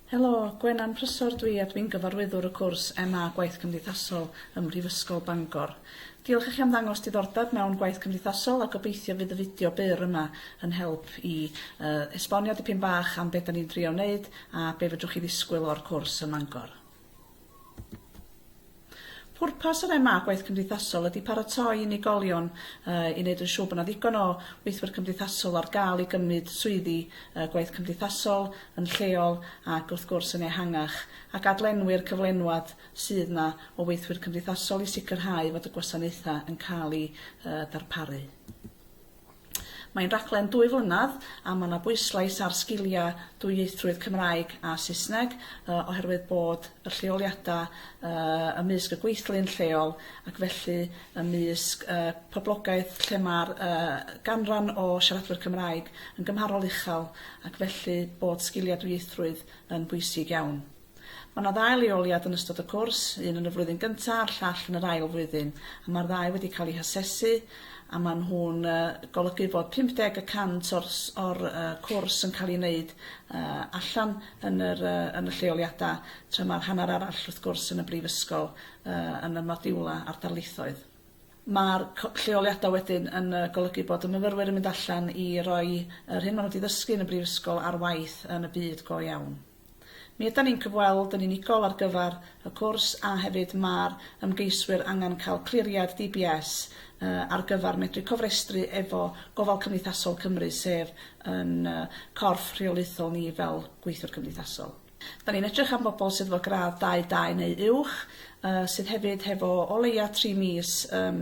Helo, Gwenan Prysor dwi a dwi'n gyfarwyddwr y cwrs MA Gwaith Cymdeithasol ym Mhrifysgol Bangor. Diolch i chi am ddangos diddordeb mewn gwaith cymdeithasol a gobeithio fydd y fideo byr yma yn help i uh, esbonio dipyn bach am be da ni'n drio wneud a be fedrwch chi ddisgwyl o'r cwrs ym Mangor. Pwrpas yr MA Gwaith Cymdeithasol ydy paratoi unigolion uh, i wneud yn siŵr bod yna ddigon o weithwyr cymdeithasol ar gael i gymryd swyddi uh, gwaith cymdeithasol yn lleol ac wrth gwrs yn ehangach, ac adlenwi'r cyflenwad sydd yna o weithwyr cymdeithasol i sicrhau fod y gwasanaethau yn cael eu uh, darparu. Mae'n raglen dwy flynedd a mae 'na bwyslais ar sgiliau dwyieithrwydd Cymraeg a Saesneg oherwydd bod y lleoliadau ymysg y gweithlu'n lleol ac felly ymysg y poblogaeth lle mae'r ganran o siaradwyr Cymraeg yn gymharol uchel ac felly bod sgiliau dwyieithrwydd yn bwysig iawn. Mae 'na ddau leoliad yn ystod y cwrs, un yn y flwyddyn gyntaf a'r llall yn yr ail flwyddyn, a mae'r ddau wedi cael eu hasesu a maen nhw'n golygu fod 50 y cant o'r o'r cwrs yn cael ei wneud allan yn yr yn y lleoliadau, tra mae'r hanner arall wrth gwrs yn y brifysgol yn y modiwlau a'r darlithoedd. Mae'r lleoliadau wedyn yn golygu bod y myfyrwyr yn mynd allan i roi yr hyn maen nhw wedi ddysgu yn y brifysgol ar waith yn y byd go iawn. Mi ydan ni'n cyfweld yn unigol ar gyfer y cwrs a hefyd ma'r ymgeiswyr angen cael cliriad DBS ar gyfer medru cofrestru efo Gofal Cymdeithasol Cymru sef yn corff rheolaethol ni fel gweithiwr cymdeithasol. Da ni'n edrych am bobl sydd efo gradd 2, 2 neu uwch, sydd hefyd hefo o leia 3 mis yym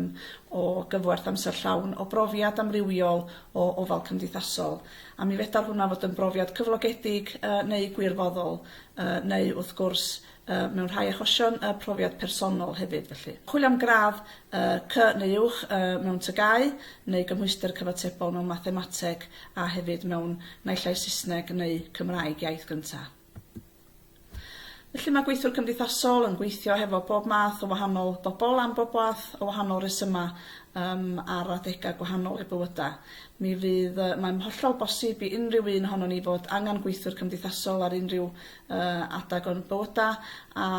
o gyfwerth amser llawn o brofiad amrywiol o ofal cymdeithasol. A mi fedar hwnna fod yn brofiad cyflogedig neu gwirfoddol, neu wrth gwrs, mewn rhai achosion, profiad personol hefyd felly. Chwilio am gradd C neu uwch mewn TGAU neu gymhwyster cyfatebol mewn mathemateg a hefyd mewn naill ai Saesneg neu Cymraeg iaith gyntaf. Felly mae gweithiwr cymdeithasol yn gweithio hefo bob math o wahanol bobl am bob math o wahanol resymau um, ar adegau gwahanol eu bywydau. Mi fydd, uh, mae'n hollol bosib i unrhyw un ohonon ni fod angen gweithiwr cymdeithasol ar unrhyw uh, adeg o'n bywydau a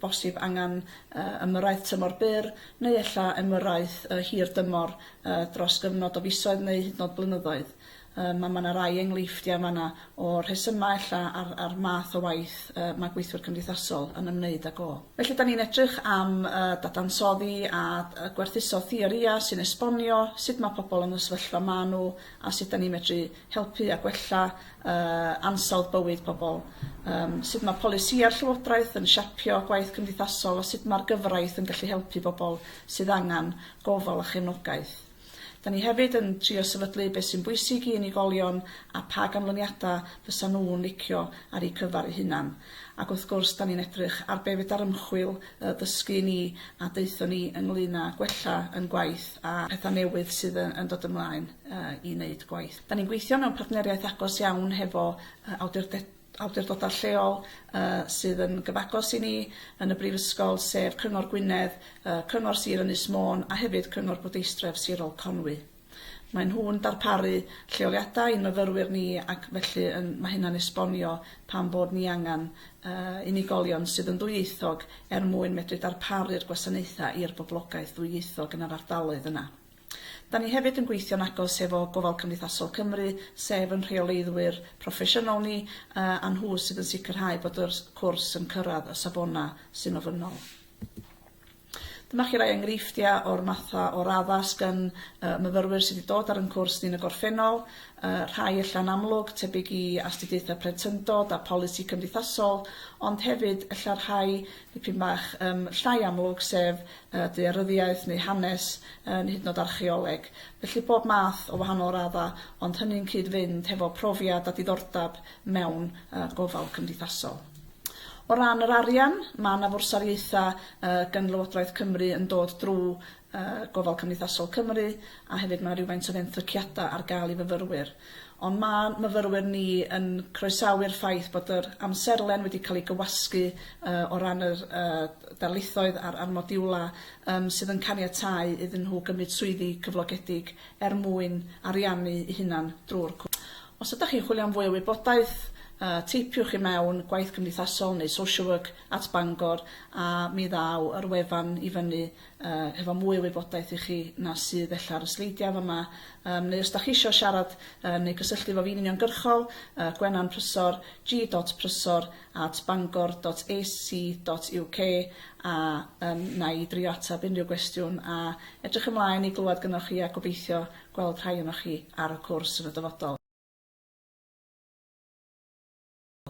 bosib angen uh, ymyrraeth tymor byr neu ella ymyrraeth uh, hir dymor uh, dros gyfnod o fisoedd neu hyd yn oed blynyddoedd. Yym a ma' 'na rai enghreifftiau yn fan'na o'r rhesymau ella a'r a'r math o waith yy ma' gweithwyr cymdeithasol yn ymwneud ag o. Felly 'dan ni'n edrych am yy dadansoddi a yy gwerthuso theorïau sy'n esbonio sut ma' pobl yn y sefyllfa ma' nhw a sut 'dan ni'n medru helpu a gwella yy ansawdd bywyd pobl. Yym sut ma' polisïau'r llywodraeth yn siapio gwaith cymdeithasol a sut ma'r gyfraith yn gallu helpu bobl sydd angen gofal a chefnogaeth. Da ni hefyd yn trio sefydlu beth sy'n bwysig i unigolion a pha ganlyniadau fysa nhw'n licio ar eu cyfer eu hunan. Ac wrth gwrs, da ni'n edrych ar be fedar ymchwil ddysgu i ni a deutho ni ynglyn â gwella yn gwaith a pethau newydd sydd yn dod ymlaen i wneud gwaith. Da ni'n gweithio mewn partneriaeth agos iawn hefo awdurdodau awdurdodau lleol sydd yn gyfagos i ni yn y Brifysgol, sef Cyngor Gwynedd, Cyngor Sir Ynys Môn a hefyd Cyngor Bwrdeistref Sirol Conwy. Maen nhw'n darparu lleoliadau i'n myfyrwyr ni ac felly yn, mae hynna'n esbonio pam bod ni angen unigolion sydd yn ddwyieithog er mwyn medru darparu'r gwasanaethau i'r boblogaeth ddwyieithog yn yr ardaloedd yna. Da ni hefyd yn gweithio'n agos efo Gofal Cymdeithasol Cymru, sef yn rheoleiddwyr proffesiynol ni, a nhw sydd yn sicrhau bod yr cwrs yn cyrraedd y safonau sy'n ofynnol. Dyma chi rai enghreifftiau o'r mathau o raddau sgyn myfyrwyr sydd wedi dod ar yn cwrs ni yn y gorffennol, rhai ella'n amlwg, tebyg i astudiaethau plentyndod a polisi cymdeithasol, ond hefyd ella rhai dipyn bach um, llai amlwg, sef daearyddiaeth neu hanes, neu hyd yn oed archaeoleg. Felly bob math o wahanol raddau, ond hynny'n cyd-fynd hefo profiad a diddordeb mewn gofal cymdeithasol. O ran yr arian, mae 'na fwrsariaethau gan Lywodraeth Cymru yn dod drwy Gofal Cymdeithasol Cymru, a hefyd mae 'na rywfaint o fenthyciadau ar gael i fyfyrwyr. Ond ma' myfyrwyr ni yn croesawu'r ffaith bod yr amserlen wedi cael ei gywasgu o ran yr darlithoedd a'r a'r modiwla' yym sydd yn caniatáu iddyn nhw gymryd swyddi cyflogedig er mwyn ariannu eu hunan drwy'r cwrs. Os ydach chi'n chwilio am fwy o wybodaeth Teipiwch i mewn gwaith cymdeithasol neu social work at Bangor a mi ddaw yr wefan i fyny hefo mwy o wybodaeth i chi na sydd ella ar y sleidiau fama. Neu os da chi isio siarad neu gysylltu efo fi'n uniongyrchol, Gwenan Prysor, g.prysor at bangor.ac.uk a na i drio ateb unrhyw gwestiwn a edrych ymlaen i glywed gynnoch chi a gobeithio gweld rhai ohonoch chi ar y cwrs yn y dyfodol.